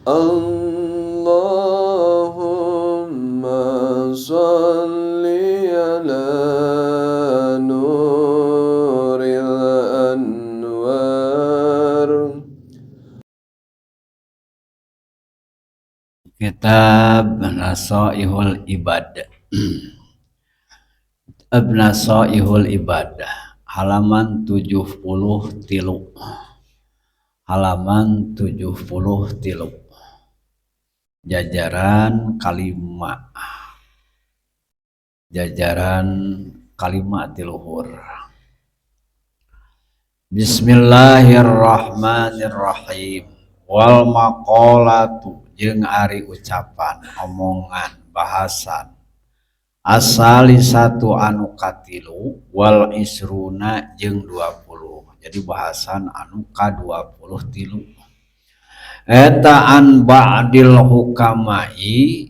اللهم صل على نور الأنوار. Kitab Nasaihul Ibad. Kitab Nasaihul Ibad halaman 73, halaman 73, jajaran kalima, jajaran kalima ti luhur. Bismillahirrahmanirrahim. Wal maqalatu jeung ari ucapan, omongan, bahasan asali satu anu katilu wal isruna jeung 20. Jadi bahasan anu ka-23 eta an ba'dil hukamai,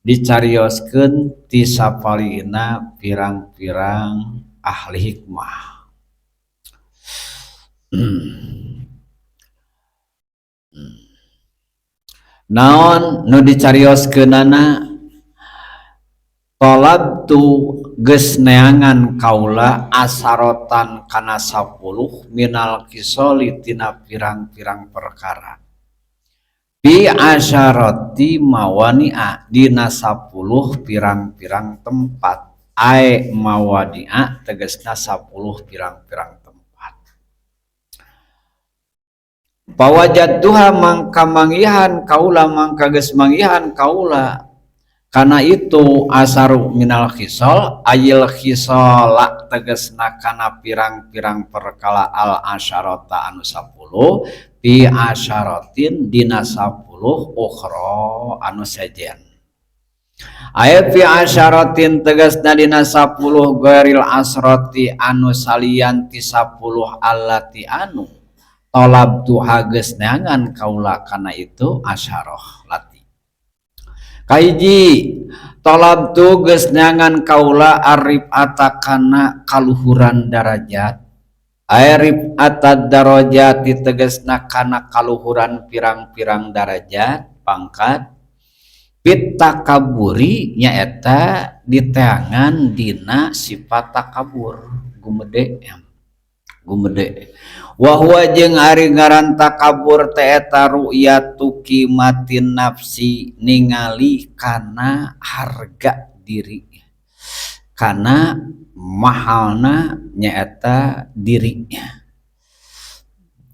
dicarioskeun ti sapalina pirang-pirang ahli hikmah. Naon nu dicarioskeunana? Talabtu geus neangan kaula asarotan kana 10 minal kisoli tina pirang-pirang perkara, bi asyarati mawani'a dina 10 pirang-pirang tempat. Ae mawadi'a tegasna 10 pirang-pirang tempat. Pawajadtuha mangka manggihan kaula, mangka geus manggihan kaula kana itu asaru minal khisal, ayil khisala tegasna kana pirang-pirang perkala, al asyarata anu 10, fi asyaratin dina 10, ukhra anu sejen. Aya fi asyaratin tegasna dina 10, ghairil asrati anu salian ti 10, allati anu talabtu geus neangan kaula kana itu asyarah lati. Kahiji, talabtu geus neangan kaula arif kana kaluhuran darajat. Arif atad darajat tegasna kana kaluhuran pirang-pirang darajat, pangkat, fit takaburi, nyaeta diteangan dina sifat takabur, gumede gumede. Wa huwa jeung ari ngaran takabur teh eta ru'yatu qimatin nafsi, ningali kana harga diri, kana mahalna nyaeta diri,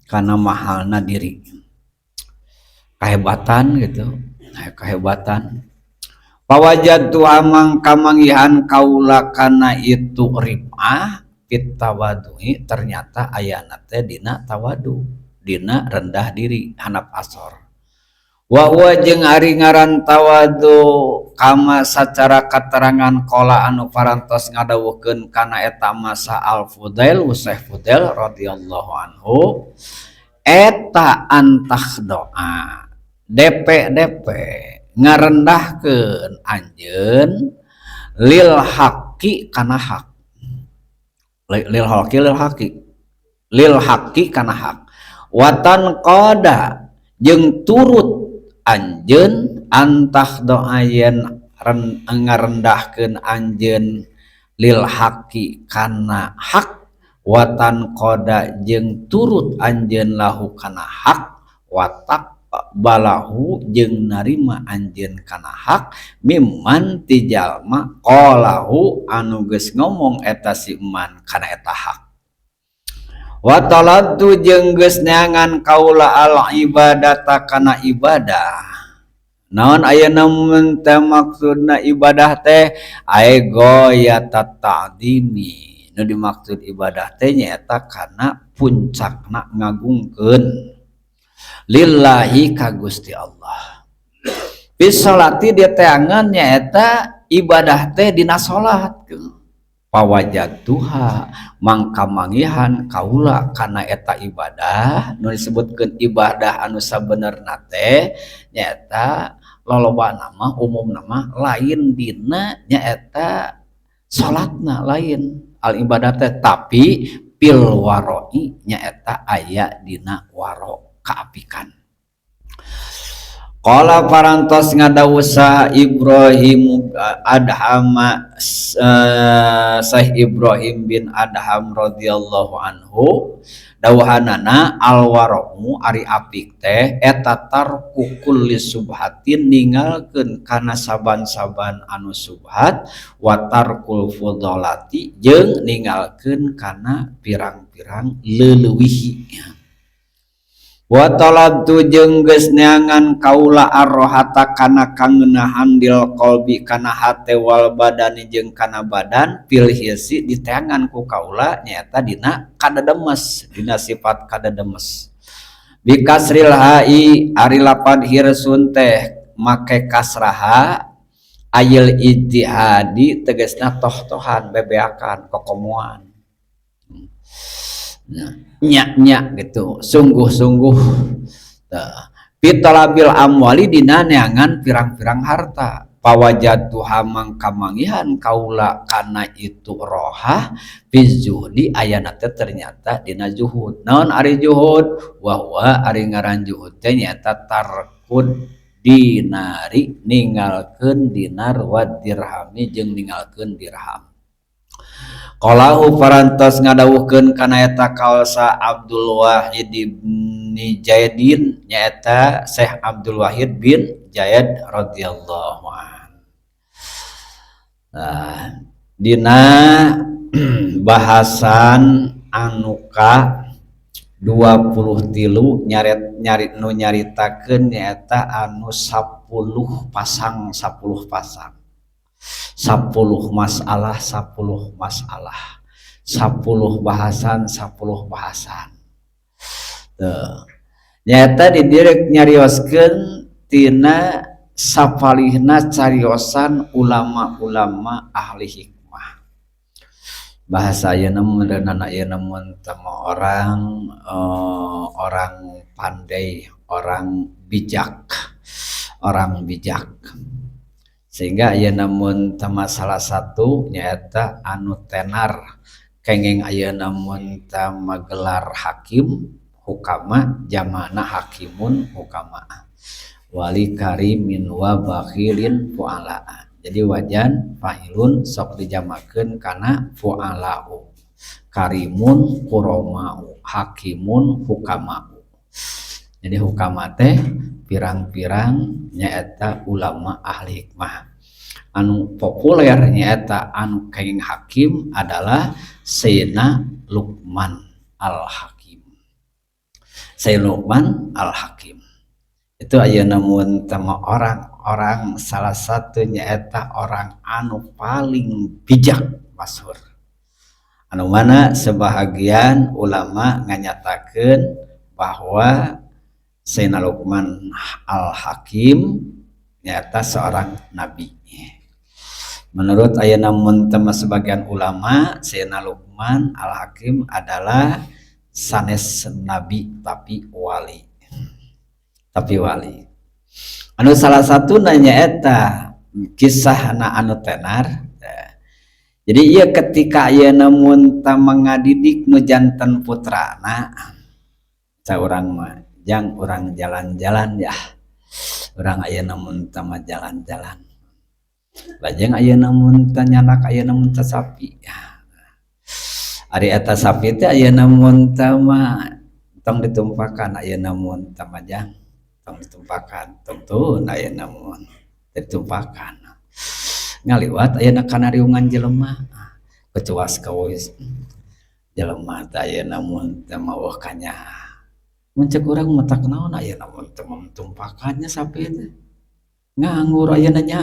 kana mahalna diri, kehebatan gitu, kehebatan. Pawajadtu amang kamanggihan kaula kana itu rif'ah fit tawadu'i, ternyata ayana teh dina tawadu, dina rendah diri, handap asor. Wa huwa jeung ari ngaran tawadu kama sacara katerangan qala anu parantos ngadawuhkeun kana eta masa Al Fudail, Syekh Fudail radhiyallahu anhu, eta antah doa DP DP ngarendahkeun anjeun lil haqi kana hak, lil haqi, lil haqi, lil haqi kana hak, watan qada jeung turut anjeun antah doa yen ngarendahkeun anjeun lil haqi kana hak, watan qada jeung turut anjeun lahu kana hak, watak balahu jeung narima anjeun kana hak, mimman ti jalma qalahu anu geus ngomong eta si man kana eta hak. Wa talabtu jeung geus neangan kaula al ibadata kana ibadah. Naon ayeuna mun teh maksudna ibadah teh? Ae goyata ta'dimi, nu dimaksud ibadah teh nyaeta kana puncakna ngagungkeun lillahi ka Gusti Allah. Fi sholati diteangan nyaeta ibadah teh dina salat. Pawajadtuha mangka manggihan kaula kana eta ibadah. Nu disebutkeun ibadah anu sabenerna teh nyaeta loloba nama umum nama lain dina nyaeta salatna, lain al ibadah teh, tapi fil waroi, nyaeta aya dina waro, kaapikan. Qala parantos ngadawuh saha Ibrahim Adham, Syekh Ibrahim bin Adham radhiyallahu anhu, dawuhanana al wara'u ari apik teh eta tarku kulli subhatin, ninggalkeun kana saban-saban anu subhat, wa tarkul fudolati jeung ninggalkeun kana pirang-pirang leulewihi, wa talabtu jeung geus neangan kaula arrohata kana kangeunahan dil qalbi kana hate wal badani jeung kana badan fil hirsi diteangan ku kaula nyaeta dina kadademes, dina sifat kadademes. Bikasril hai ari lapad hirsun teh make kasraha, ayil ijtihadi tegasna toh-tohan, bebeakan, kokomoan. Nah, nya-nya gitu, sungguh-sungguh. Fi talabil amwali dina neangan pirang-pirang harta. Pawajadtuha mangka manggihan kaula kana itu rohah fi zuhdi ayana teh ternyata dina zuhud. Naon ari zuhud? Wa huwa ari ngaran zuhud teh nyaeta tarkud dinari, ninggalkeun dinar, wa dirhami jeung ninggalkeun dirham. Qalahu parantos ngadawuhkeun kana eta kaul saha Abdul Wahid bin Zaidin, nyaeta Syekh Abdul Wahid bin Zaid radhiyallahu an. Nah, dina bahasan anu ka 23 nyaret nyari nu nyaritakeun nyaeta anu 10 pasang, 10 pasang, 10 masalah, 10 masalah, 10 bahasan, 10 bahasan. Tuh. Nyaeta didirek nyarioskeun tina sapalihna cariosan ulama-ulama ahli hikmah. Bahasa ayeuna meureunana ayeuna mun teu orang orang pandai, orang bijak, orang bijak. Sehingga ayeuna mun teu salah satu nyaeta anu tenar kengeng ayeuna mun teu gelar hakim hukama, jamana hakimun hukama, wali karimin wa bakhilin fuala. Jadi wajan fa'ilun sok dijamakeun kana fualau, karimun kuromau, hakimun hukamau. Jadi hukama teh pirang-pirang nyaeta ulama ahli hikmah anu populer, nyaeta anu kenging hakim adalah Sayyidina Luqman Al-Hakim. Sayyidina Luqman Al-Hakim itu ayeuna mun tama orang-orang salah satunya eta orang anu paling bijak masyhur, anu mana sebahagian ulama nganyatakeun bahwa Sayyidina Luqman Al-Hakim nyata seorang nabi. Menurut ayeuna mun tama sebagian ulama, Sayyidina Luqman Al-Hakim adalah sanes nabi tapi wali. Tapi wali. Anu salah satu nanya eta kisah anu tenar. Jadi iya ketika ayeuna mun tama ngadidik nu janten putrana, saurang mah jang urang jalan-jalan ya, urang ayeuna mun teu jalan-jalan, lajeng ayeuna mun teu nyanak ayeuna mun teu sapi. Ari eta sapi teh ayeuna mun teu mah tong ditumpakan ayeuna mun teu mah jang, tong ditumpakan, tungtun ayeuna mun ditumpakan. Ngaliwat ayeuna kana riungan jelema, kecuas kawis jelema teh ayeuna mun teu mah kanya. Mun cek urang matak naon ayeuna mun teu tumpakannya sapi teh, nganggur ayeuna nya.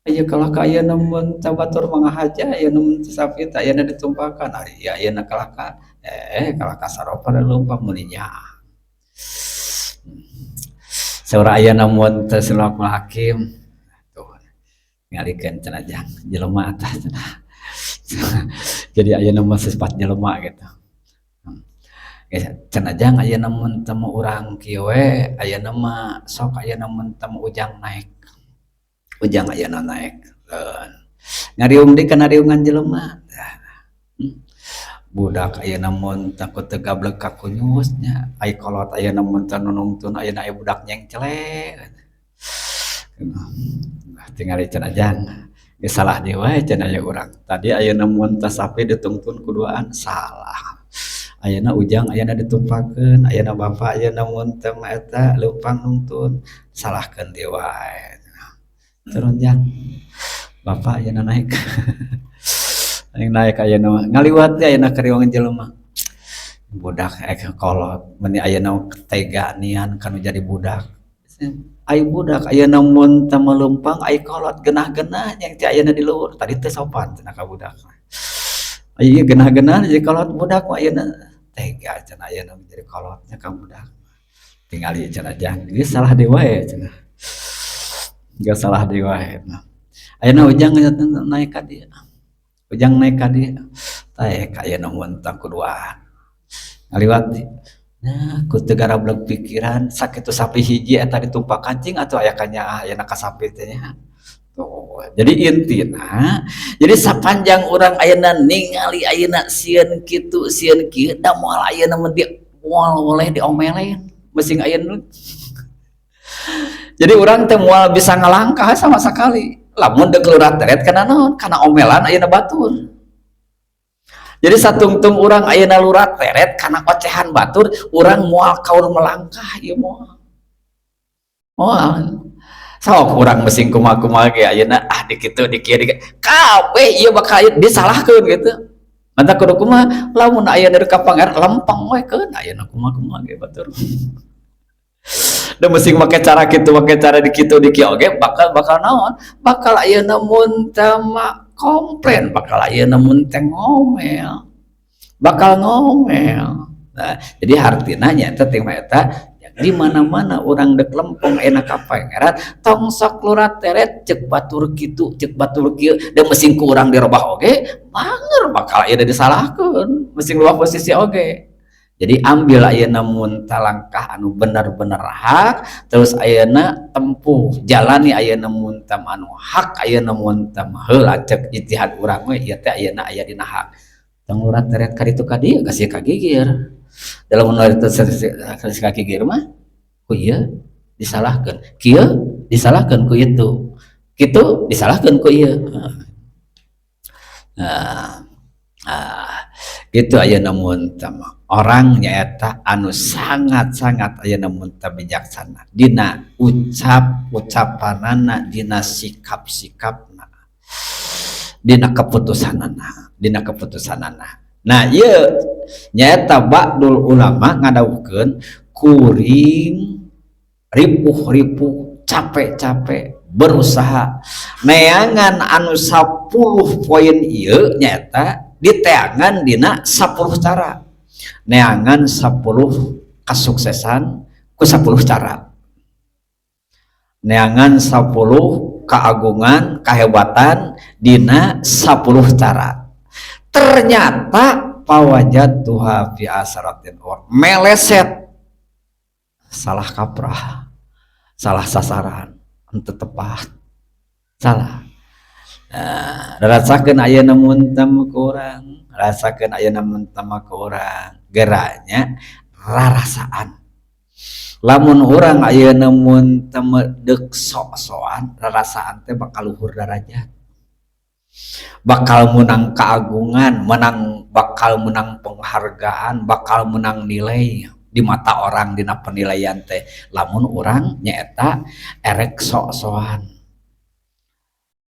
Aya kalah ka ayeuna mun teu batur mangahaja ayeuna mun teu sapi teh ayeuna ditumpakan. Ari ayeuna kalah ka kalah ka saropa leumpang mun nyaah. Saur ayeuna mun teu Luqman Hakim tuh ngalikeun cenah jang jelema tah cenah. Jadi ayeuna mah sifat jelema gitu. Cenah jang ayeuna mun teu urang kieu we ayeuna mah sok ayeuna mun teu ujang naek. Ujang ayeuna naek. Ngariung deui kana riungan jelema. Budak ayeuna mun takut teu gablek kakunyus nya, ai kolot ayeuna mun teu nungtun, ayeuna aya budak nyengclek. Tingali cenah, jang geus salah deui wae cenah aya urang. Tadi ayeuna mun teh sapi ditungtun ku duaan, salah. Ayeuna ujang ayeuna ditumpakeun, ayeuna bapa ayeuna mun teu eta leumpang nungtun, salahkeun deui wae. Turun, jang, bapak ayeuna naik. Aing naik ayeuna mah ngaliwat teh ayeuna ka riwang jelema. Budak ek kolot meuni ayeuna tega nian kanu jadi budak. Ai budak ayeuna mun teu meleumpang, ai kolot geunah-geunah yang teh ayeuna di luhur, tadi teh sopan cenah ka budak. Ai ieu geunah-geunah jadi kolot, budak mah ayeuna tega cenah ayeuna jadi kolotnya ka budak. Tingali cenah, jang, geus salah deui wae cenah. Geus salah deui wae. Ayeuna ujang naik ka dieu. Ujang naik ka dieu. Teh ayeuna mun tah kuduaan. Ngaliwat di. Nah, ku teu garablek pikiran sakitu sapi hiji eta ditumpak kancing atuh aya kanyaah ayeuna ka sapi teh nya. Tuh, jadi intina, jadi sapanjang urang ayeuna ningali ayeuna sieun kitu sieun kieu, da moal ayeuna mun di moal boleh diomelen mesing ayeuna. Jadi urang teh moal bisa ngalangkah sama sekali lamun deuk lurah teret kana naon, kana omelan ayeuna batur. Jadi satungtung urang ayeuna lurah teret kana ocehan batur, urang moal kaur melangkah ieu, moal moal. Sok urang mesing kumaha-kumaha ge ayeuna, ah, di kitu di kieu di kabeh ieu bakal disalahkeun gitu. Mantap kudu kumaha lamun ayeuna ka pangeran, lempeng we keun ayeuna kumaha-kumaha ge batur. Da mesing make cara kitu, make cara di kitu di kieu oge bakal bakal naon, bakal ayeuna mun teu komplain, bakal ayeuna mun teh ngomel, bakal ngomel. Nah, jadi hartina nya eta teh eta di mana-mana urang dek lempeng enak ka pangeran, tong sok lurat teret cek batur kitu, cek batur kieu. Da mesing ku urang dirobah oge banger, bakal ayeuna disalahkeun mesing luah posisi oge. Jadi ambil ayeuna mun langkah anu bener-bener hak, terus ayeuna tempuh, jalani ayeuna mun anu hak, ayeuna mun heula cek ijtihad urang we ieu teh ayeuna aya dina hak. Tong lurat teret ka ditu ka dieu, kasih ka gigir. Dalam itu kasih ka gigir mah ku ieu disalahkeun, kieu disalahkeun ku itu, kitu disalahkeun ku ieu. Nah, ah, gitu ayeuna mun orang nyaeta anu sangat-sangat ayeuna mun bijaksana dina ucap ucapanana, dina sikap-sikapna, dina keputusanana, dina keputusanana. Nah, ieu nyaeta ba'dul ulama ngadawuhkeun, kuring ripuh-ripuh, capek-capek berusaha neangan anu 10 poin ieu, nyaeta diteangan dina 10 cara, neangan 10 kesuksesan ku 10 cara, neangan 10 keagungan, kehebatan dina 10 cara. Ternyata fawajadtuha fi asyaratin, meleset, salah kaprah, salah sasaran, henteu tepat, salah. Nah, rasakeun ayeuna mun kurang, rasakeun ayeuna mun kurang geranya rarasaan. Lamun urang ayeuna mun deuk sok-sokan, rarasaan teh bakal luhur darajat, bakal menang keagungan, menang, bakal menang penghargaan, bakal menang nilai di mata orang dina penilaian teh lamun urang nyaeta erek sok-sokan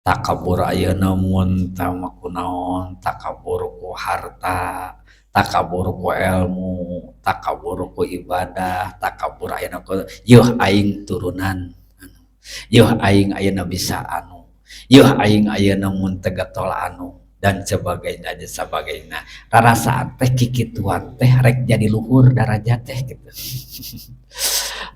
takabur ayeuna mun kunaon, takabur ku harta, takabur ku ilmu, takabur ku ibadah, takabur ayeuna ku yeuh aing turunan yeuh, aing ayeuna bisa anu yeuh, aing ayeuna mun teu getol anu, dan sebagainya dan sebagainya. Rarasaan teh kikituan teh rek jadi luhur darajat teh gitu,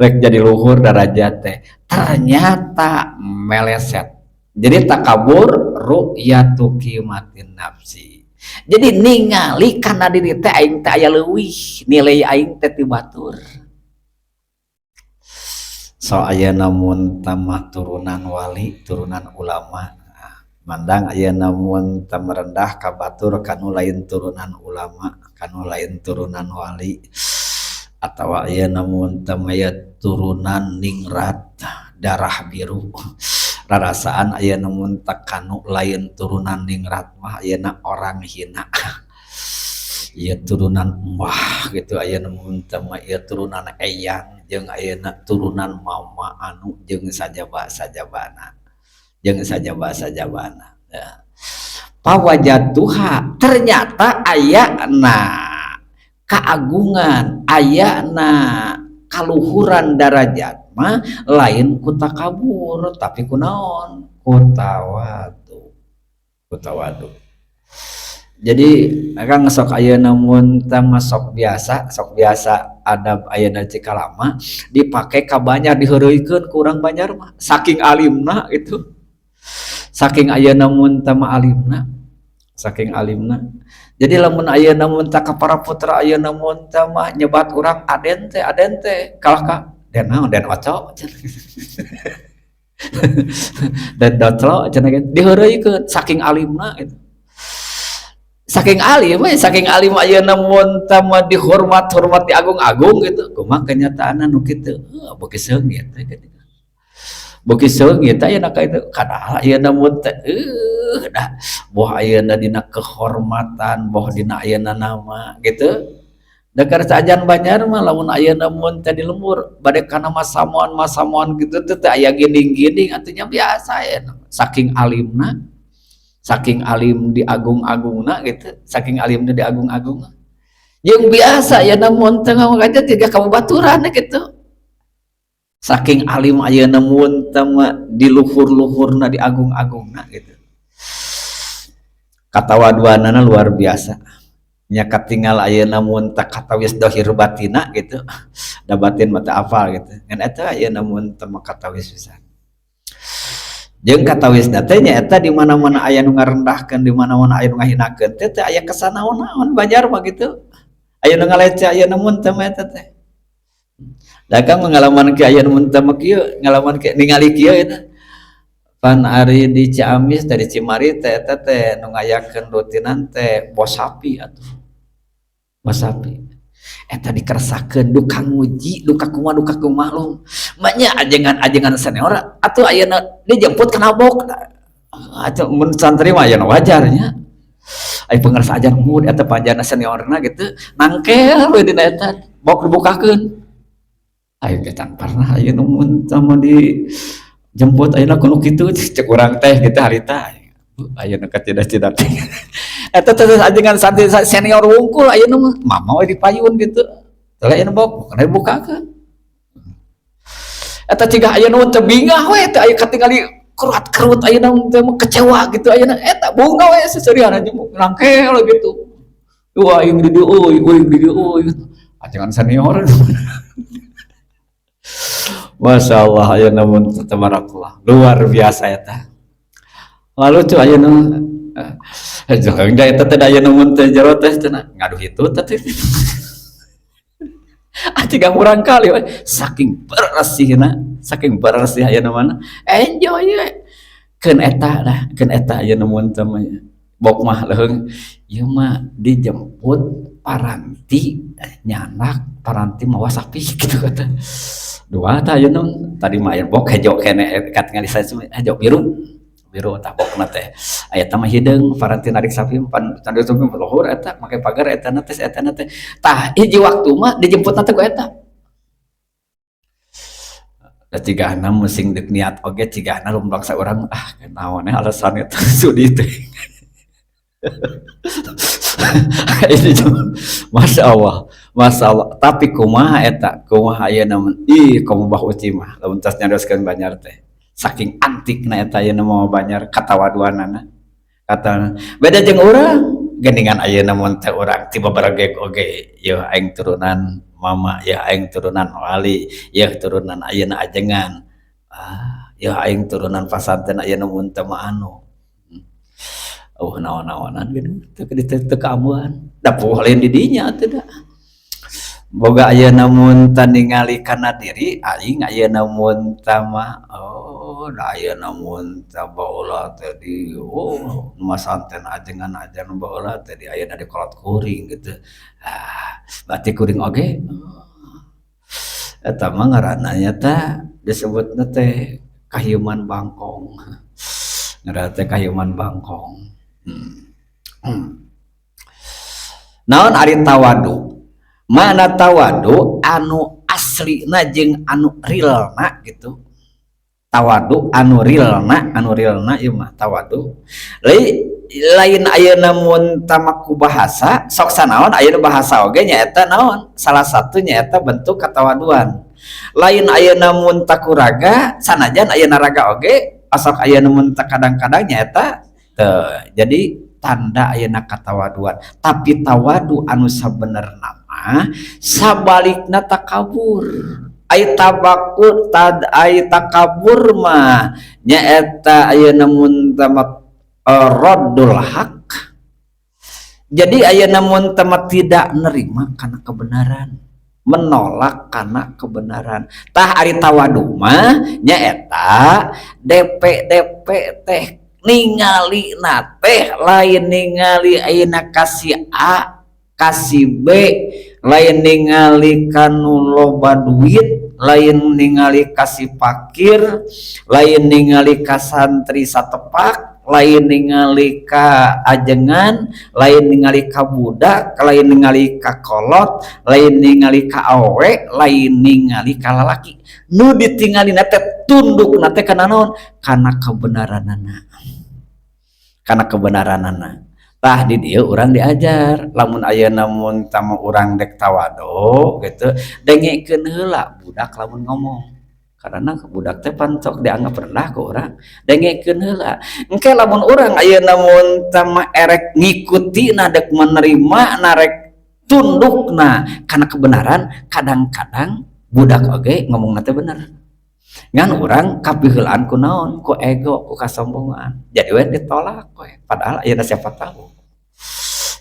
rek jadi luhur darajat teh, ternyata meleset. Jadi takabur ru'yatu qimatin nafsi, jadi ningali karena diri teh aing teh aya leuwih, nilai aing teh ti batur. So ayeuna mun tamah turunan wali, turunan ulama. Mandang ayeuna mun teu merendah ka batur kanu lain turunan ulama, kanu lain turunan wali, atawa ayeuna mun teu maya turunan ningrat darah biru. Rarasaan ayeuna mun teu kanu lain turunan ningrat mah ayeuna orang hina. Ieu turunan mbah gitu ayeuna mun teu mah ieu turunan eyang jeung ayeuna turunan mama anu jeung sajaba-sajabana. Jeung sajaba-sajabana. Ya. Pawajatuha ternyata ayana keagungan, ayana kaluhuran darajat mah lain ku takabur tapi ku naon? Ku tawadu. Ku tawadu. Jadi kang sok ayeuna mun teh mah sok biasa adab ayeuna cikalama dipake ka Banjar diheureuykeun ku urang Banjar mah saking alimna gitu. Saking ayeuna mun teh mah alimna, saking alimna. Jadi lamun ayeuna mun teh ka para putra ayeuna mun teh mah nyebat urang aden teh kalah ka den naon den oco den doclo cenah gitu diheureuykeun saking alimna gitu. Saking alim we, saking alim ayeuna mun teh mah dihormat-hormat diagung-agung gitu. Kumaha kenyataanna nu kitu? Heuh beuki seungit we kitu. Beuki seungit ayeuna ka itu kadahal ayeuna mun teh dah boh ayeuna dina kehormatan, boh dina ayeuna nama gitu. Da karsa ajan Banjar mah lamun ayeuna mun teh di lembur bade kana masamuan-masamuan gitu teh teu aya ginding-ginding atuh nya biasa ayeuna. Saking alimna, saking alim diagung-agungna gitu, saking alimna diagung-agungna. Jeung biasa ayeuna mun teh ngomong aja tiga kababaturan gitu. Saking alim ayeuna mun teh mah di luhur-luhurna diagung-agungna gitu. Katawaduanana luar biasa. Nya katingal ayeuna mun teh katawis dohir batina gitu. Da batin mah teu apal gitu. Ngan eta ayeuna mun teh mah katawis pisan. Jeung katawisna teh nya eta di mana-mana aya nu ngarendahkeun, di mana-mana aya nu ngahinakeun teh teu aya kesan naon-naon Banjar mah gitu. Aya nu ngaleceh ayeuna mun teh mah eta teh. Da kang pengalaman ki aya nu mun teh mah kieu, ngalaman ki ningali kieu eta. Pan ari di Ciamis teh di Cimari teh eta teh nu ngayakeun rutinan teh bos sapi atuh. Bos sapi. Eta dikersakeun duka nguji, duka kumaha duka kumaha lu. Manya ajengan-ajengan senior atuh ayeuna dijemput kana bok. Atuh mun santri mah ayeuna wajarnya. Ai pangersa ajan mood eta panjana seniorna gitu, nangkel we dina eta bok dibukakeun. Aing teh can pernah ayeuna mun sama dijemput ayeuna kudu kitu cek urang teh gitu harita. Ayeuna kacida-cida teh. Eta teh ajengan santri senior wungkul ayeuna mah mama we dipayun gitu. Teh ayeuna bok kana dibukakeun. Eta cigah ayeuna mun teh bingah we teh aya katingali keruat-kerut ayeuna teh mah kecewa gitu ayeuna eta bunga we seserian aja nangkel gitu. Wah aing di dieu euy, euy di dieu euy. Ajengan senior. Masya Allah ayeuna mun tabarakallah luar biasa eta. Lalu lucu ayeuna jeung da eta teh ayeuna mun teh jero teh cenah ngaduh itu teh. Atiga murang kali we saking bersihna, saking bersih ayeuna mana enjoy we. Keun eta lah, keun eta ayeuna mun teh mah bok mah leuheung ieu mah dijemput paranti nyanak paranti mawa sapi gitu kata. Dua tah ayeuna tadi mah aya bok hejo keneh katingali saya hejo biru. Biru tah bokna teh. Aya tah mah hideung paranti narik sapi pan narik sapi luhur eta make pagar eta na teh eta na teh. Tah hiji waktu mah dijemputna teh ku eta. Da cigahna musing deuk niat oge cigahna lum bangsa urang ah naon alasan eta sudi teh. Ini Masya Allah, Masya Allah. Tapi kumaha eta, kumaha ayeuna mun ih komo Bah Uci mah lamun tos nyarioskeun Banjar teh. Saking antikna eta ayeuna mah Banjar katawaduanana. Kata beda jeung urang, geuningan ayeuna mun teh urang tiba baregeg oge yeuh aing turunan mama, yeuh aing turunan wali, yeuh turunan ayeuna ajengan. Ah, yeuh aing turunan pasantren ayeuna mun teh mah anu. Oh naon-naonan geuning teu teu kaambuhan. Da puguh lain di dinya atuh da. Boga ayeuna mun teh ningali kana diri aing ayeuna mun teh mah oh Oh, da ayeuna mun teh baheula teh di oh masanten ajengan-ajengan baheula teh di ayeuna di kolot kuring gitu. Ah, berarti kuring oge. Eta mah ngaranna nya disebutna teh kahiuman bangkong. Ngaranna teh kahiuman bangkong. Naon ari tawadu? Mana tawadu anu aslina jeung anu realna gitu. Tawadu anu realna ieu mah tawadu. Lain ayeuna mun tamaku bahasa sok sanaon ayeuna bahasa oge nyaeta naon? Salah satu nyaeta bentuk katawaduan. Lain ayeuna mun takuraga sanajan ayeuna raga oge asok ayeuna mun kadang-kadang nyaeta teu. Jadi tanda ayeuna katawaduan. Tapi tawadu anu sabenerna mah sabalikna takabur. Ai tabakur tad ai takabur mah nyaeta ayeuna mun tamat raddul haq. Jadi ayeuna mun tamat tidak nerima kana kebenaran, menolak kana kebenaran. Tah ari tawadu mah nyaeta DP-DP teh ningali na teh lain ningali ayeuna ka si A ka si B, lain ningali kanu loba duit, lain ningali ka si fakir, lain ningali ka santri satepak, lain ningali ka ajengan, lain ningali ka budak, lain ningali ka kolot, lain ningali ka awe, lain ningali ka lalaki. Nu ditingalina teh tundukna teh kana naon? Kana kebenaranana. Kana kebenaranana. Tah di dieu urang diajar, lamun ayeuna mun tama urang dek tawadu gitu, dengekeun heula budak lamun ngomong. Karena budak teh pan sok dianggap rendah ku urang, dengekeun heula. Engke lamun urang ayeuna mun tama erek ngikutina dek menerima narek tundukna kana kebenaran, kadang-kadang budak oge ngomongna teh bener. Ngan urang kapiheulaan ku naon? Ku ego, ku kasombongan. Jadi we ditolak we. Padahal ayeuna siapa tahu.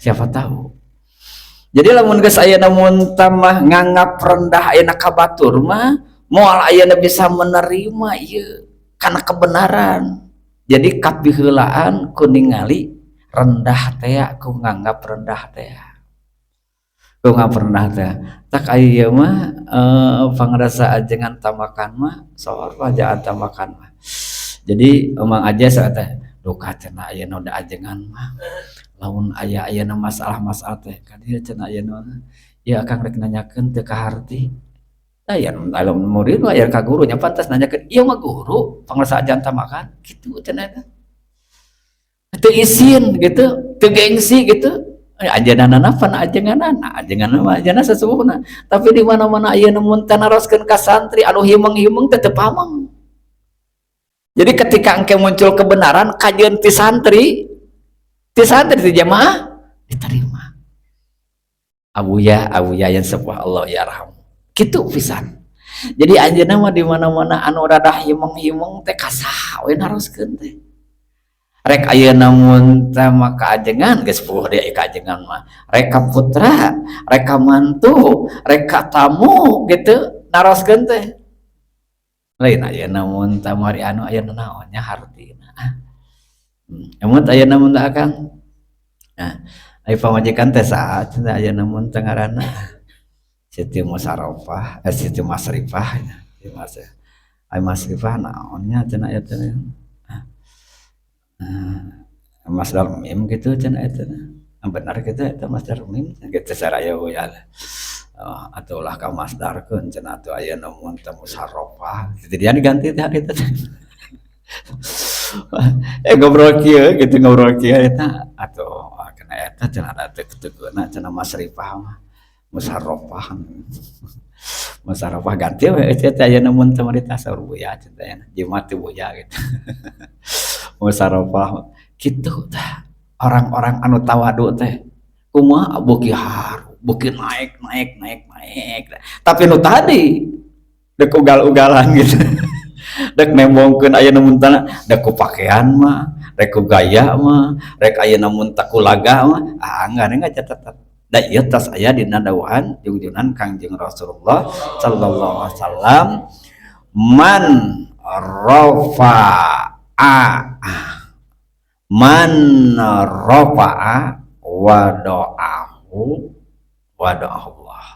Siapa tahu. Jadi lamun geus ayeuna mun tamah nganggap rendah ayeuna ka batur mah moal ayeuna bisa menerima ieu kana kebenaran. Jadi kapiheulaan ku ningali rendah teh, ku nganggap rendah teh. Ku nganggap rendah teh. Tak aya ieu mah pangrasa ajengan tamakan mah soor pajaan tamakan mah. Jadi emang aja saat teh duka cenah ayeuna udah ajengan mah. Lamun aya ayeuna masalah-masalah teh ka dieu cenah ayeuna ya akang rek nanyakeun teu kaharti. Tah aya lamun murid mah aya ka guru nya pantas nanyakeun ieu mah guru pangrasa ajengan tamakan kitu cenah eta. Teu isin gitu, teu gengsi gitu. Ajenganana pan ajenganana, ajenganana mah ajengan sesungguhna. Tapi di mana-mana ayeuna mun teh naroskeun ka santri anu himeng-himeng teh teu pameng. Jadi ketika engke muncul kebenaran kajian ti santri, ti santri ti jamaah diterima. Abuya, abuya yang sepuh Allah ya raham. Kitu pisan. Jadi anjeunna mah di mana-mana anu rada himeng-himeng teh kasaha we naroskeun teh. Rek ayeuna mun teh mah ka ajengan geus puguh deui ka ajengan mah. Rek ka putra, rek ka mantu, rek ka tamu gitu naroskeun teh. Lain ayeuna mun teh mah anu ayeuna naon nya hartina. Emut ayeuna mun teh akang. Nah, ai pamajikan teh saha cenah ayeuna mun teh ngaranna? Siti Musarofah, Siti Masrifah nya. Siti Mas. Ai Masrifah naon nya cenah eta teh. Masdar mim gitu cenah eta teh. Benar gitu eta masdar mim gitu saraya ya. Oh, atuh ka masdarkeun cenah atuh ayeuna mun teh Musarofah. Jadi dia diganti teh hari teh. Ngobrol kieu gitu ngobrol kieu eta atuh kena eta cenah da teu teu cenah Masrifah mah. Musarofah. Musarofah ganti we eta teh ayeuna mun teh marita saur buya cenah aya jimat teh buya gitu. Musarofah kitu tah orang-orang anu tawadu teh kumaha beuki haru, beuki naik naik naik naik. Tapi nu tadi dek ugal-ugalan gitu. Dek nembongkeun ayeuna mun tanah dek ku pakaian mah, rek ku gaya mah, rek ayeuna mun teh ku laga mah, ah enggak catat. Da ieu tos aya dina dawuhan jungjunan Kangjeng Rasulullah sallallahu alaihi wasallam, man Rofa'a, man rofa'a wado'ahu wado'ahu Allah.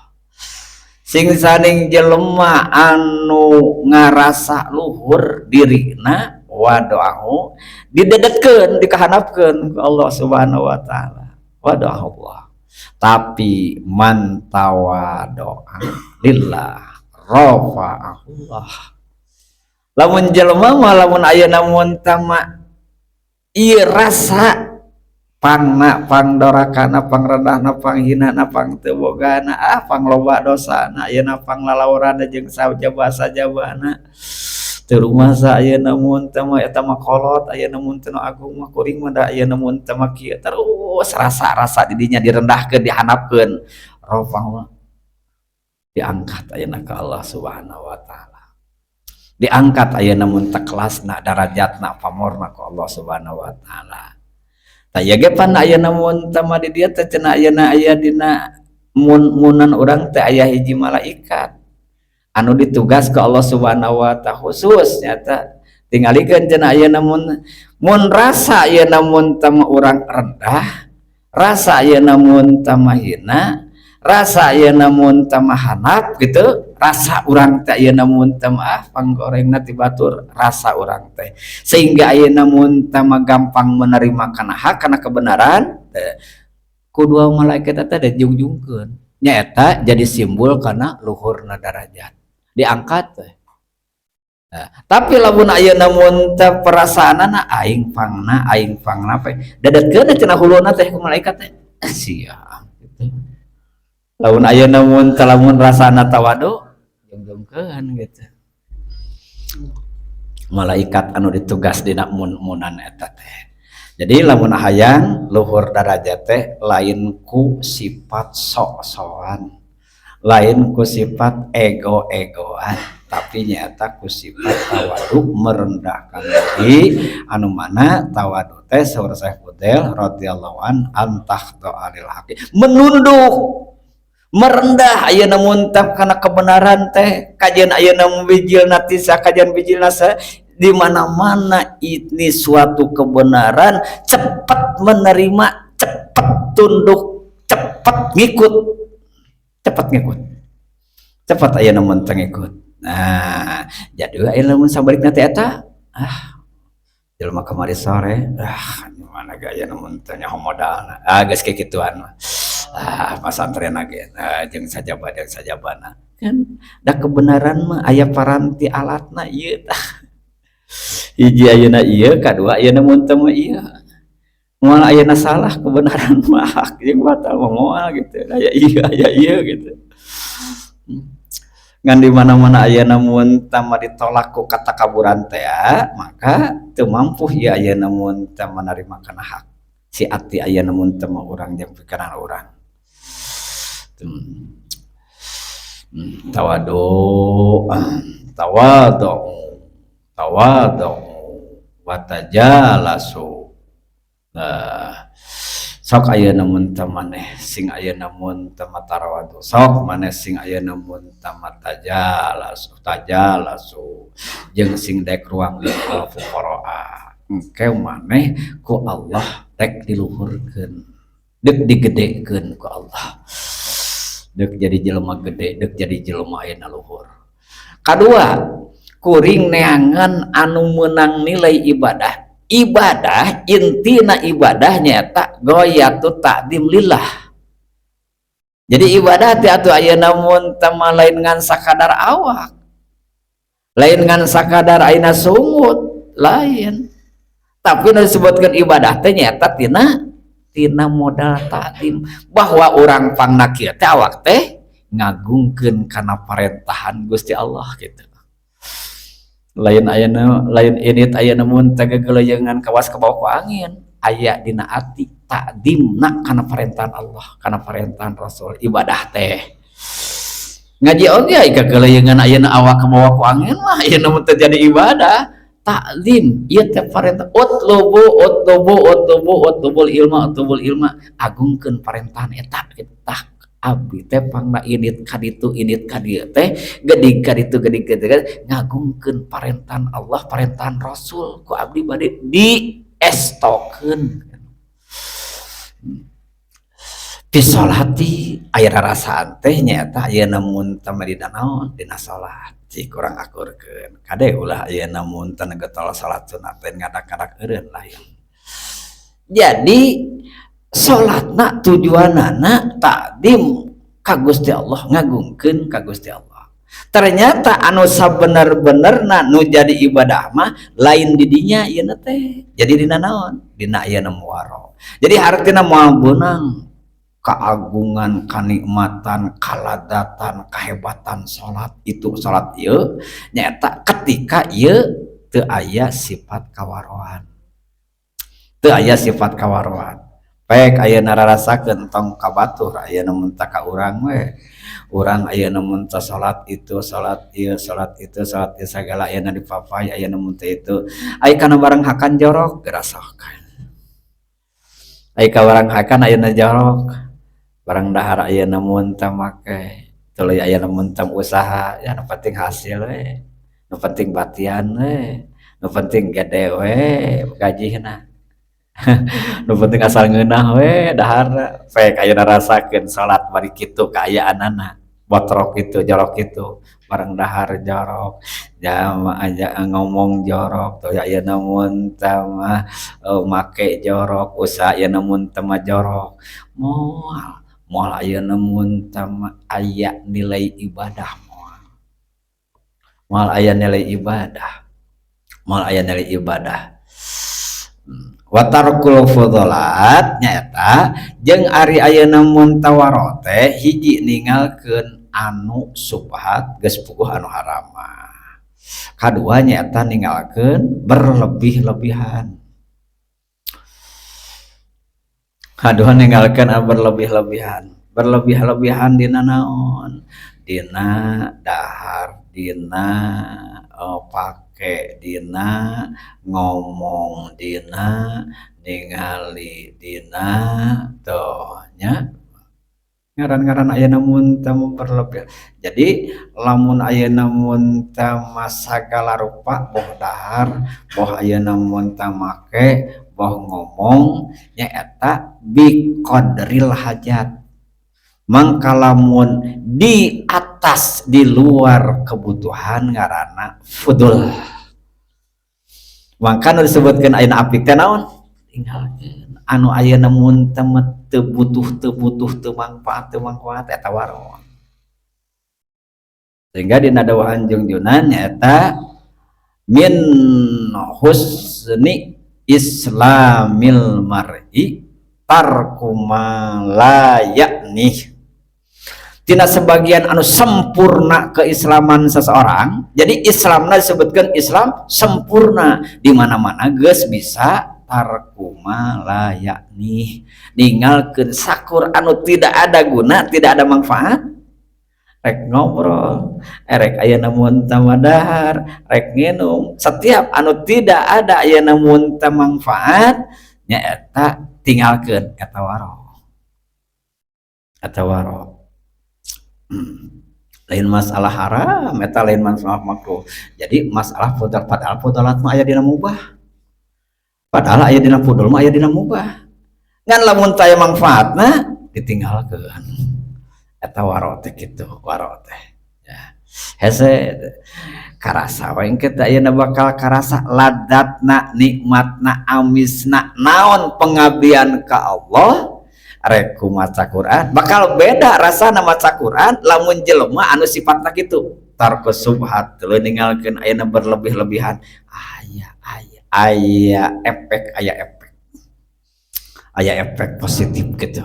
Sing saning jelema anu ngarasa luhur dirina, wado'ahu, didedetkeun, dikahandapkeun ku Allah Subhanahu wa Taala, wado'ahu Allah. Tapi man tawado'a lillah rafa'ahu Allah. Lamun jelema mah, lamun ayeuna mun tama ieu rasa pangna, pangdorakana, pangrendahna, panghinana, pang teu bogana, ah, pangloba dosana ayeuna, panglalawrana jeung sajaba sajabana, teu rumasa ayeuna mun teu mah, eta mah kolot ayeuna mun teu, nu agung mah kuring mah, da ayeuna mun teu mah kieu terus, rasa-rasa di dinya direndahkeun, dihandapkeun, rafa'ah, diangkat ayeuna ke Allah Subhanahu wa Taala, diangkat ayeuna mun teh kelasna, darajatna, pamorna ku Allah Subhanahu wa Taala. Tah, ieu ge pan ayeuna mun teh mah di dieu teh cenah ayeuna aya dina mun-munan urang teh aya hiji malaikat anu ditugas ke Allah Subhanahu wa Taala khusus, nyata tingalikeun cenah ayeuna mun mun rasa ayeuna mun teh mah urang rendah, rasa ayeuna mun teh mah hina, rasa ayeuna mun teh mah handap gitu, rasa urang teh ayeuna mun teh mah, ah, panggorengna ti batur rasa urang teh, sehingga ayeuna mun teh mah gampang menerima kana hak, kana kebenaran teh, ku dua malaikat eta dijungjungkeun, nyaeta jadi simbol kana luhurna darajat, diangkat teh. Nah, tapi lamun ayeuna mun teh perasaanana aing pangna, aing pangna pe dedetkeun cenah huluna teh ku malaikat teh, sia gitu. Lamun ayeuna mun teh, lamun rasana tawadu, jungjungkeun gitu malaikat anu ditugas dina mun-munan eta teh. Jadi lamun hayang luhur darajat teh lain ku sifat sok-sokan, lain ku sifat ego-egoan, tapi nyata ku sifat tawadu, merendahkan diri, anu mana tawadu teh saur Syekh Fudail radhiyallahu an, an takhda'a lil haqi, menunduk, merendah ayeuna mun teh kana kebenaran teh. Kajian ayeuna bijil natisa, kajian bijil nasa di mana-mana ini suatu kebenaran, cepat menerima, cepat tunduk, cepat ngikut, cepat ngikut, cepat ayeuna mun teh ngikut. Nah, jadi ayeuna mun sabalikna teh eta, ah, jelema kamari sore, ah, gimana gaya mun teh nyaho modalna, ah, geus kikituan mah, ah, pasantren ge, nah, jeung sajaba jeung sajabana kan da kebenaran mah aya paranti alatna ieu tah. Hiji ayeuna ieu, kadua ayeuna mun teu mah ieu moal ayeuna salah, kebenaran mah hak jeung batal mah moal gitu, aya ieu, aya ieu gitu. Ngan di mana-mana ayeuna mun teu mah ditolak ku katakaburan teh, maka teu mampu ieu ayeuna mun teu menerima kana hak si ati ayeuna mun teu mah urang jeung pikiran urang. Tawadu, tawadu, tawadu wa tajalasu. Nah, sok ayeuna mun teu maneh sing ayeuna mun teu tarawadu, sok maneh sing ayeuna mun teu tajalasu, tajalasu jeung sing daek ruang al fuqara, engke maneh ku Allah rek diluhurkeun, deuk digedekeun ku Allah, deuk jadi jelema gede, deuk jadi jelema ayeuna luhur. Kadua, kuring neangan anu meunang nilai ibadah. Ibadah intina ibadah nyaeta ghayatu ta'zim lillah. Jadi ibadah teh atuh ayeuna mun teh mah lain ngan sakadar awak, lain ngan sakadar ayeuna sungut, lain, tapi nu disebutkeun ibadah teh nyaeta tina tina modal ta'zim, bahwa urang pangna kieu teh awak teh ngagungkeun kana parentahan Gusti Allah gitu. Lain ayeuna, lain init ayeuna mun teh gegeleyengan kawas kabawa ku angin, aya dina ati ta'zimna kana parentahan Allah, kana parentahan Rasul. Ibadah teh ngaji oge aya gegeleyengan ayeuna awak kabawa ku angin mah ayeuna mun teu jadi ibadah. Ta'zim ieu teh parentah, utlubu, utlubu, utlubu, utlubul ilma, utlubul ilma, agungkeun parentahan eta gitu tah. Abdi teh pangna indit ka ditu indit ka dieu teh gedig ka ditu gedig ka dieu ngagungkeun parentahan Allah parentahan Rasul ku abdi bade diestokeun. Fi sholati aya rarasaan teh nyaeta ayeuna mun teh dina naon dina salat cik kurang akurkeun kade ulah ayeuna mun teh getol salat sunat teh ngadak-ngadak eureun lah ya. Jadi salatna tujuanana takdim ka Gusti Allah ngagungkeun ka Gusti Allah. Ternyata anu sabener-benerna nu jadi ibadah mah lain di dinya ieuna teh. Jadi dina naon? Dina ayeuna muaro. Jadi hartina moal beunang keagungan, kanikmatan, kaladatan, kahebatan salat itu salat ieu nyaeta ketika ieu teu aya sifat kawaroan. Teu aya sifat kawaroan. Pek ayeuna rarasakeun tong ka batur ayeuna mun teh ka urang we. Urang ayeuna mun teh salat itu, salat ieu, salat itu, salat ieu sagala ayeuna dipapay ayeuna mun teh itu. Ai kana barang hakan jorok gerasokan. Ai ka barang hakan ayeuna jorok. Barang dahar ayeuna mun teh make tuluy ayeuna mun teh usaha ya nu penting hasil we. Nu penting batian we. Nu penting gede we gajihna. Nu penting asal ngeunah we daharna. Pek ayeuna rasakeun salat bari kitu kaayaanana. Botrok itu jorok itu barang dahar jorok jama aja ngomong jorok tuh ayeuna mun teh mah make jorok usaha ayeuna mun teh mah jorok moal moal ayeuna mun teh mah aya nilai ibadah moal moal aya nilai ibadah moal aya nilai ibadah. Watarkul fudolat nyaeta jeung ari ayeuna mun tawaro teh hiji ninggalkeun anu subhat geus puguh anu haram. Kadua nyaeta ninggalkeun berlebih-lebihan. Kadua ninggalkeun anu berlebih-lebihan. Berlebih-lebihan dina naon? Dina dahar, dina pake, dina ngomong, dina ningali, dina tuh nya ngaran-ngaran ayeuna mun teh berlebih. Jadi lamun ayeuna mun teh sagala rupa boh dahar, boh ayeuna mun teh make, boh ngomong nyaeta biqadril hajat. Mangka lamun di atas di luar kebutuhan ngaranna fudul. Mangka nu disebutkeun ayeuna apik teh naon? Tinggalkeun anu ayeuna mun teh teu butuh teu butuh teu mangfaat teu mangfaat eta waron. Sehingga dina dawuhan Jungjunan nyaeta min husni islamil mar'i tarku ma la ya'nih. Tina sebagian anu sempurna keislaman seseorang, jadi Islamna disebutkan Islam sempurna di mana-mana geus bisa tarku ma la ya'nih, ninggalkeun sakur anu tidak ada guna, tidak ada manfaat. Rek ngobrol, rek ayeuna mun teh madahar, rek nginum, setiap anu tidak ada ayeuna mun teh manfaat nyaeta tinggalkeun eta waro. Eta waro. Lain masalah haram, eta lain masalah makruh. Jadi masalah fudol, padahal fudolat mah aya dina mubah. Padahal aya dina fudol mah aya dina mubah. Ngan lamun taya manfaatna ditinggalkeun. Eta waro teh kitu, waro teh. Ya. Hese karasa we engke teh ayeuna bakal karasa ladatna, nikmatna, amisna naon pengabdian ka Allah. Rek maca Quran bakal beda rasana maca Quran lamun jelema anu sifatna kitu tarku subhat tuluy ninggalkeun ayeuna berlebih-lebihan aya aya aya efek aya efek aya efek positif gitu.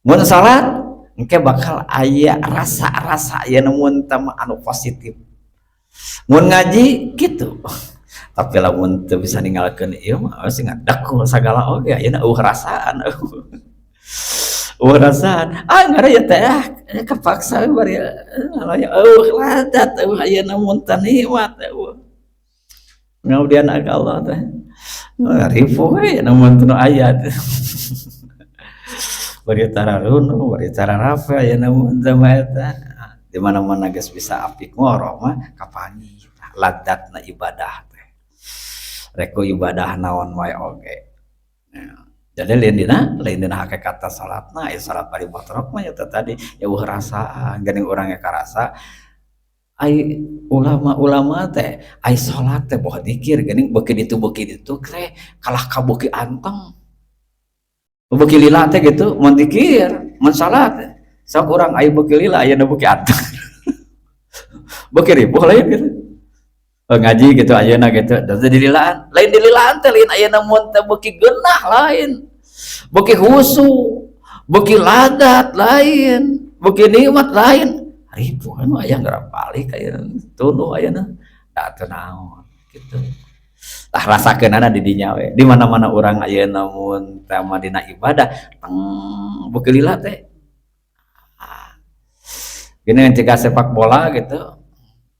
Mun salat engke bakal aya rasa-rasa ayeuna mun teh anu positif. Mun ngaji kitu. Tapi lamun teu bisa ninggalkeun ieu mah sing ngadekul sagala oge ayeuna eueuh rasaan. Eueuh rasaan. Ah ngara ya teh kepaksa bari eueuh ladat eueuh ayeuna mun teh nikmat eueuh. Ngabdian ka Allah teh. Ripuh we namun teu aya. Bari tararunung, bari tararafe ayeuna mun teh mah eta. Di mana-mana geus bisa apik ngorok mah kapanggih ladzatna ibadah teh. Rek ku ibadah naon wae oge. Nah, jadi lain dina hakekat salatna, aya salat bari botrok mah ya tadi ya euweuh rasaan geuning urang ge karasa. Ai ulama-ulama teh ai salat teh boh dikir geuning beuki ditu teh kalah ka beuki anteng. Beuki lila teh gitu mun dikir, mun salat. Sok urang aya beuki lila, ayeuna beuki anteng. Beuki ripuh lain gitu. Oh, ngaji gitu ayeuna gitu, da teh dililaan. Lain dililaan teh lain ayeuna mun teh beuki geunah lain. Beuki khusu, beuki ladat lain, beuki nikmat lain. Ripuh kan aya geura balik ayeuna tunduh ayeuna. Da teu naon gitu. Tah, rasakeunana di dinya we. Di mana-mana urang ayeuna mun teh mah dina ibadah teng beuki lila teh. Ah. Gini jika sepak bola gitu.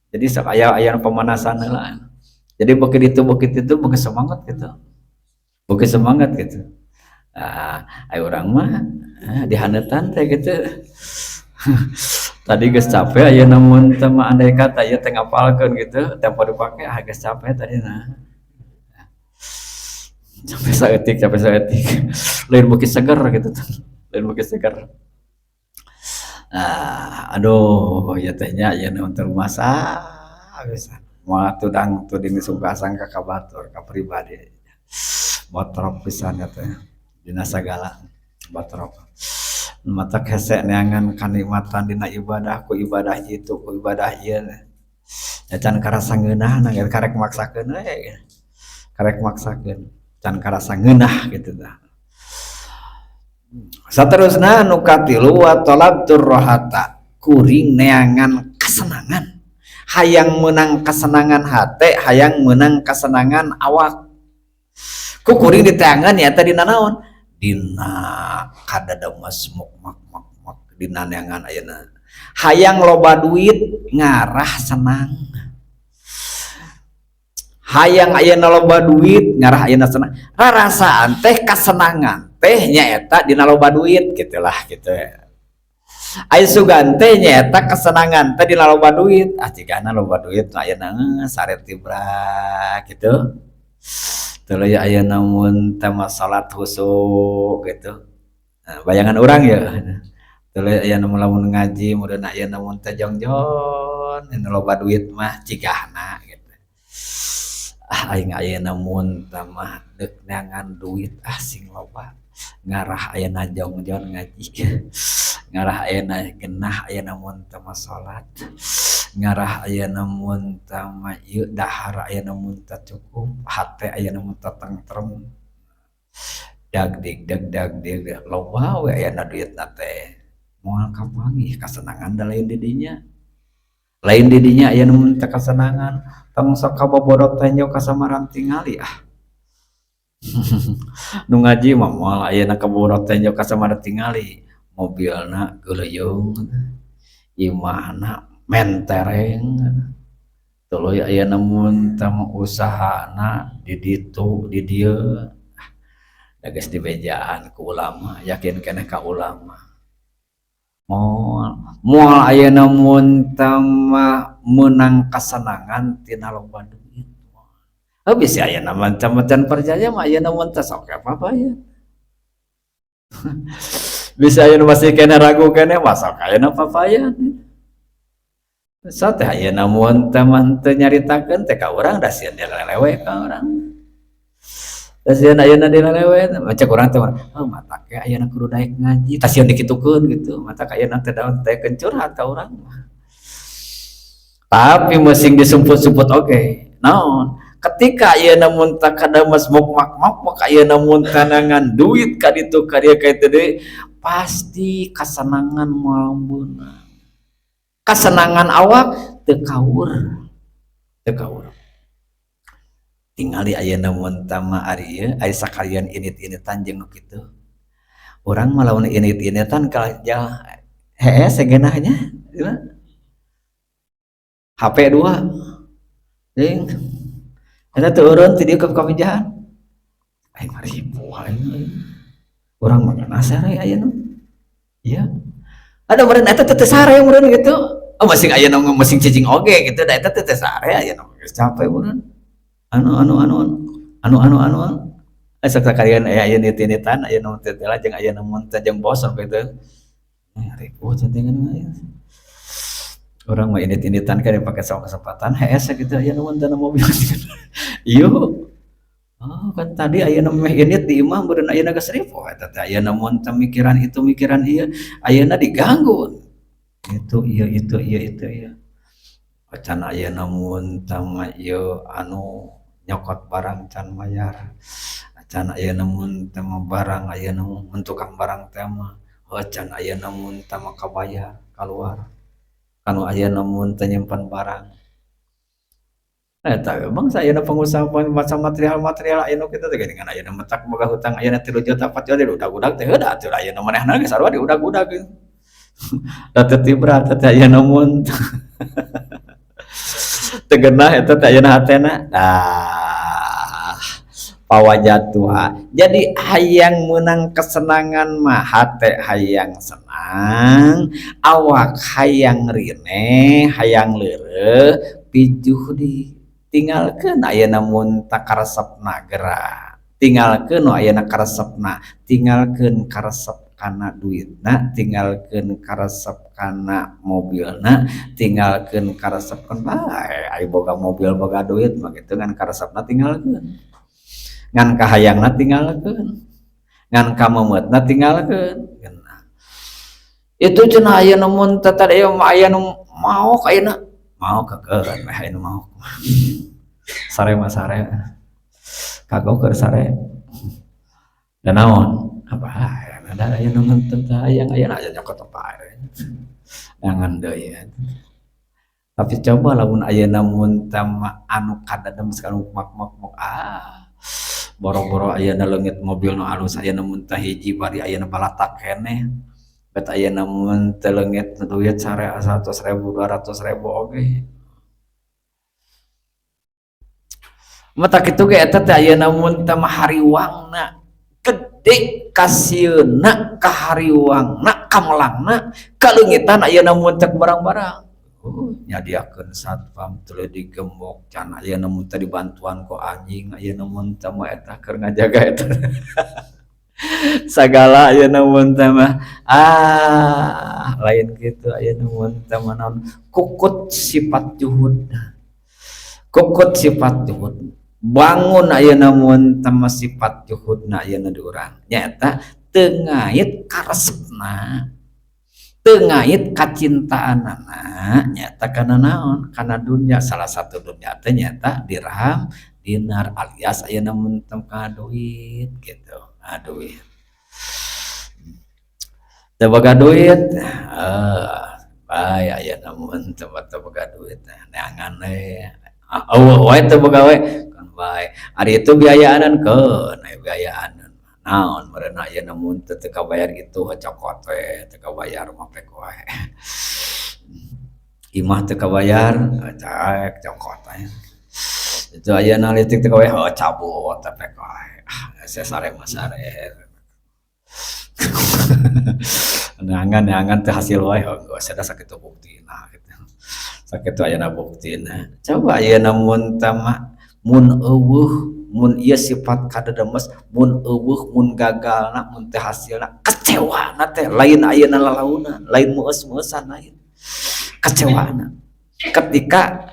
Jadi sok aya aya pemanasan heula. Jadi beuki ditu beuki semangat gitu. Beuki semangat gitu. Ah, ai urang mah dihaneutan teh gitu. Tadi geus capek, ayeuna mun teh mah andai kata ieu teh ngapalkeun gitu, tempo dipake, ah, geus capek tadi nah. Capek saeutik, capek saeutik. Lain beuki seger gitu tuh. Lain beuki seger. Ah, aduh, ieu teh nya ayeuna teh rumasa pisan. Moal tudang tuding sungkasang ka batur, ka pribadi. Botrok pisan ya teh dina sagala botrok. Matak hese neangan kanikmatan dina ibadah, ku ibadah itu, ku ibadah ieu. Ya can karasa ngeunahna, karek maksakeun we. Karek maksakeun, can karasa ngeunah gitu tah. Saterusna nu katilu, wa talabtur rohata, kuring neangan kasenangan, hayang menang kasenangan hate, hayang menang kasenangan awak. Ku kuring diteangan ya dina naon, dina kadademes muk mak mak mak, dina neangan ayeuna hayang loba duit ngarah senang, hayang ayeuna loba duit ngarah ayeuna senang. Rarasaan teh kasenangan teh nyaeta dina loba duit gitulah gitu. Aya sugan teh nyaeta kesenangan teh dina loba duit. Ah, jigana loba duit ayeuna sare tibra gitu. Tuluy ayeuna mun teh salat khusyuk gitu. Nah, bayangan urang ya. Tuluy ayeuna lamun ngaji meureun ayeuna mun teh jongjon loba duit mah cigahna gitu. Ah, aing ayeuna mun teh mah deuk neangan duit ah sing loba ngarah ayeuna jongjon ngaji, ngarah ayeuna genah ayeuna mun teh mah salat, ngarah ayeuna mun teh mah ieu dahar ayeuna mun teh cukup hate ayeuna mun teh tentrem, dag dig dag dag dig loba we ayeuna duitna teh moal kapanggih kasenangan da lain di dinya, lain di dinya ayeuna mun teh kasenangan. Tong sok kabobodok tenjo kasamaran tingali. Ah, nu ngaji mah moal ayeuna kabobodok tenjo kasamaran tingali mobilna geuleuyeung, imahna mentereng, tuluy ayeuna mun teh mah usahana di ditu di dieu. Da geus dibejaan ku ulama, yakin keneh ka ulama, moal moal ayeuna mun teh mah meunang kasenangan tina loba duit. Oh, bisa ayeuna macam-macam percaya mah ayeuna mun teh sok apa ya. Bisa ayeuna masih keneh ragu keneh mah sok ayeuna papayan. So teh ayeuna mun teh mah teu nyaritakeun teh ka urang da sieun dilelewe ka urang. Da sieun ayeuna dilelewe macam urang teh, oh, matak ge ayeuna kudu daek ngaji, tah sieun dikitukeun gitu. Matak ayeuna teh daun teh curhat ka urang mah. Tapi masing disumput-sumput oge. Naon? Ketika ayeuna mun teh kadames mok mak mok mok ayeuna mun neangan duit ka ditu ka dieu ka ditu deui, pasti kasenangan moal beunang. Kasenangan awak teu kaur. Teu kaur. Tingali ayeuna mun teh mah ari ieu ari sakalian init-initan jeung nu kitu. Urang mah lamun init-initan ka hees segenahnya HP 2 ding eta teu eureun ti dieu ka kapijahan aing, ribu aing. Urang mah ngeunah sare ayeuna. Iya. Ada meureun eta teh teu sare meureun gitu. Oh, masing aya nu masing cicing oge gitu, da eta teh teu sare aya nu geus capek meureun. Anu anu anu anu anu anu anu anu. Asa sakalian aya aya nit-nitan, aya nu teh jeung aya nu mun teh jeung bos gitu. Ripuh centingan mah ya. Urang mah indit-inditan kan dipake sama kesempatan hees gitu aya nu mun mobil. Ieu. Oh, kan tadi aya nu meh indit di imah meureun ayeuna geus ripuh eta teh, aya nu mun teh mikiran itu mikiran ieu, ayeuna diganggu. Itu ieu itu ieu itu ieu. Can ayeuna mun teh mah ieu anu nyokot barang can mayar. Can ayeuna mun teh mah barang ayeuna mun tukang barang teh mah heuh can ayeuna mun teh mah kabayar kaluar. Kanu ayeuna mun teh nyimpen barang. Eta bangsa ayeuna pengusaha macam material-material ayeuna kitu teh geuningan ayeuna matak boga hutang ayeuna 3 juta 4 juta diudag-udag teh heuh atuh ayeuna manehna ge sarua diudag-udag. Da teu tibra teh ayeuna mun teu geunah eta teh ayeuna hatena. Dah pawajatuha. Jadi hayang meunang kesenangan mah hate hayang senang, awak hayang rine, hayang leureuh, pijuhdi. Tinggalkeun ayeuna mun tah karesepna geura. Tinggalkeun nu ayeuna karesepna, tinggalkeun karesep kana duitna, tinggalkeun karesep kana mobilna, tinggalkeun karesep kan bae ai boga mobil boga duit mah kitu ngan karesepna tinggalkeun. Ngan kahayangna tinggalkeun. Ngan kameumeutna tinggalkeun. Itu cenah ayeuna mun teh tadi mah aya nu maok ayeuna. Maok keukeuh meh ayeuna maok. Sare mah sare. Kagok keur sare. Da naon? Apa ada aya nu nonton teh hayang ayeuna aya nyokot bae. Jangan deui. Tapi coba lamun ayeuna mun teh mah anu kadadem sekali mak-mak ah. Boro-boro ayeuna leungit mobil nu alus ayeuna mun teh hiji bari ayeuna balatak keneh. Bet ayeuna mun teh leungit duit sare 100.000 200.000 oge. Mata kitu ge eta teh ayeuna mun teh mah hariwangna gede kasieuna kahariwangna kamelangna kaleungitan ayeuna mun teh barang-barang. Oh, nyadiakeun satpam tuluy digembok can ayeuna mun teh dibantuan ku anjing ayeuna mun teh mah eta keur ngajaga eta. Sagala ayeuna mun teh mah ah lain kitu ayeuna mun teh mah naon kukut sifat juhud. Kukut sifat juhud. Bangun ayeuna mun teh mah sifat juhudna ayeuna di urang. Nyaeta teu ngait karesepna. Teu ngait kacintaanana nyaeta kana naon? Kana dunya. Salah satu dunya teh nyaeta dirham, dinar alias ayeuna mun teh kana duit gitu. Ah duit. Teu boga duit, bae ayeuna mun teh boga duit neangan we. Eueuh wae teu boga we kan bae. Ari itu biayaanan keun aya biayaanan. Naon meureun ayeuna mun teu kabayar itu cokot we, teu kabayar mah pek wae. Imah teu kabayar, caek cokot we. Itu ayeuna listrik teu kabayar, oh cabut pek wae. Ah sare mah sare. Neangan teh hasil wae, oh geus ada sakitu buktina kitu. Sakitu ayeuna buktina. Coba ayeuna mun teh mah mun eueuh mun ieu sifat kadedemes mun eueuh mun gagalna mun teh hasilna kecewana teh lain ayeuna lalaunan lain meueus-meueusan lain kecewana ketika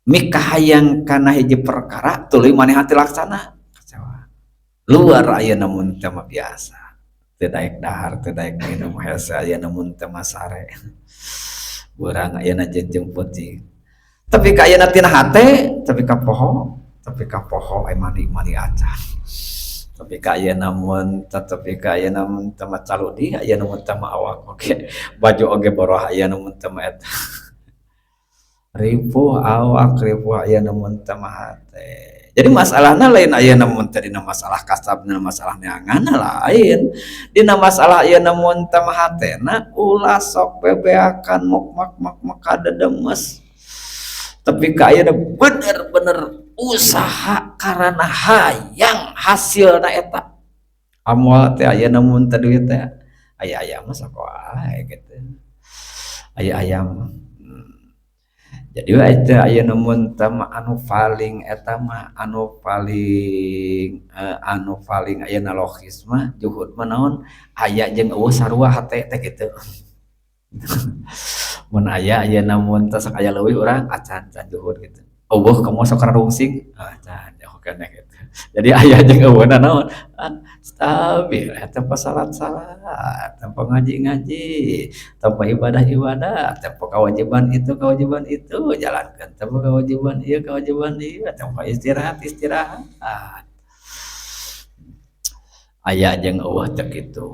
mikahayang kana hiji perkara tuluy maneh hati laksana kecewa luar ayeuna mun teh mah biasa teu daek dahar teu daek minum hese ayeuna mun teh mah sare beurang ayeuna jeung peuting tapi ka ayeuna tina hate tapi ka poho tapi kapoho mandi-mandi acan tapi ka ayeuna mun tapi ka ayeuna mun teh mah caludi ayeuna mun teh mah awak oge baju oge boroh ayeuna mun teh mah eta ripuh awak ripuh ayeuna mun teh mah hate. Jadi masalahna lain ayeuna mun teh dina masalah kasab dina masalah neanganna lain dina masalah ayeuna mun teh mah hatena ulah sok bebeakan mok mak mak mak kadedemes tapi ka ayeuna bener-bener usaha karena hayang hasilna eta amoal teh ayeuna mun teh duit teh Aya-aya mah sok wae gitu. Aya-aya mah. Jadi we teh aya mun teh anu paling eta mah anu paling ayeuna logis mah juhud mah naon aya jeung eueuh sarua hate teh kitu. Mun aya ayeuna mun teh sok aya leuwih urang acan can juhud gitu. Eueuh komo sok rarungsing can jauh keneh gitu. Jadi aya jeung eueuhna naon stabil tanpa salat-salat, tanpa ngaji-ngaji, tanpa ibadah-ibadah, tanpa kewajiban itu jalankan, tanpa kewajiban ieu, tanpa istirahat-istirahat. Aya jeung eueuh teh kitu.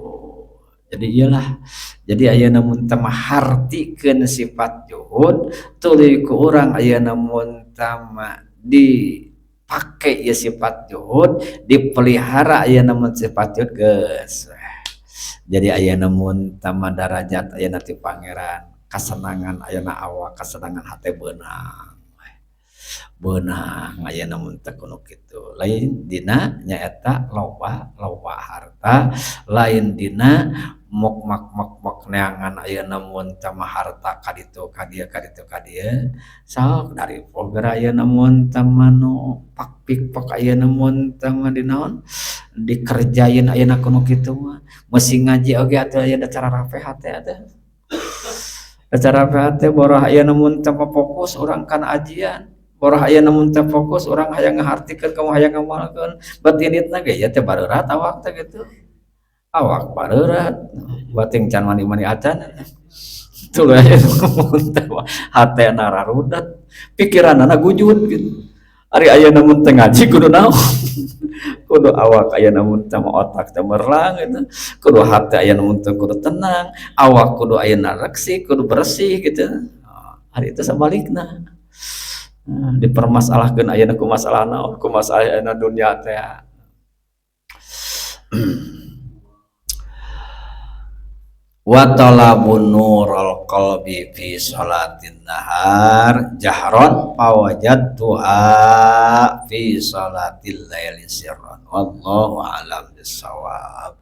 Jadi iyalah, jadi ayeuna mun teh mah hartikeun sifat juhud tuluy ku urang ayeuna mun teh mah dipake ieu sifat juhud, dipelihara ayeuna mun sifat juhud geus. Jadi ayeuna mun teh mah darajat ayeuna ti pangeran, kasenangan ayeuna awak, kasenangan hate beunang. Beunang ayeuna mun teh kudu kitu. Lain dina nyaeta loba harta, lain dina mok mak mok mok neangan ayeuna mun teh mah harta kaditu ka dieu kaditu ka dieu. Sok dari program ayeuna mun teh mah nu pak pik pak ayeuna mun teh mah di naon dikerjain ayeuna kudu kitu mah. Meusi ngaji oge atuh ayeuna cara rape hate atuh. Cara rape hate boroh ayeuna mun teh mah fokus urang kana ajian. Boroh ayeuna mun teh fokus urang hayang ngahartikeun kamu hayang ngamalkeun batinitna ge ieu teh bareurat awak teh kitu. Awak bareurat bating can mandi-mandi acan. Tuluy ayeuna mun teh hatena rarudat, pikiranana gujud gitu. Ari ayeuna mun teh ngaji kudu naon? Kudu awak ayeuna mun teh mah otak teh merlang gitu. Kudu hate ayeuna mun teh kudu tenang, awak kudu ayeuna resik, kudu bersih gitu. Ari itu sabalikna. Dipermasalahkeun ayeuna ku masalah naon, ku masalah ayeuna dunia teh. Wa talabun nurul qalbi fi salatin nahar jahron fawajadtuha fi salatil laili sirran wallahu a'lam bissawab.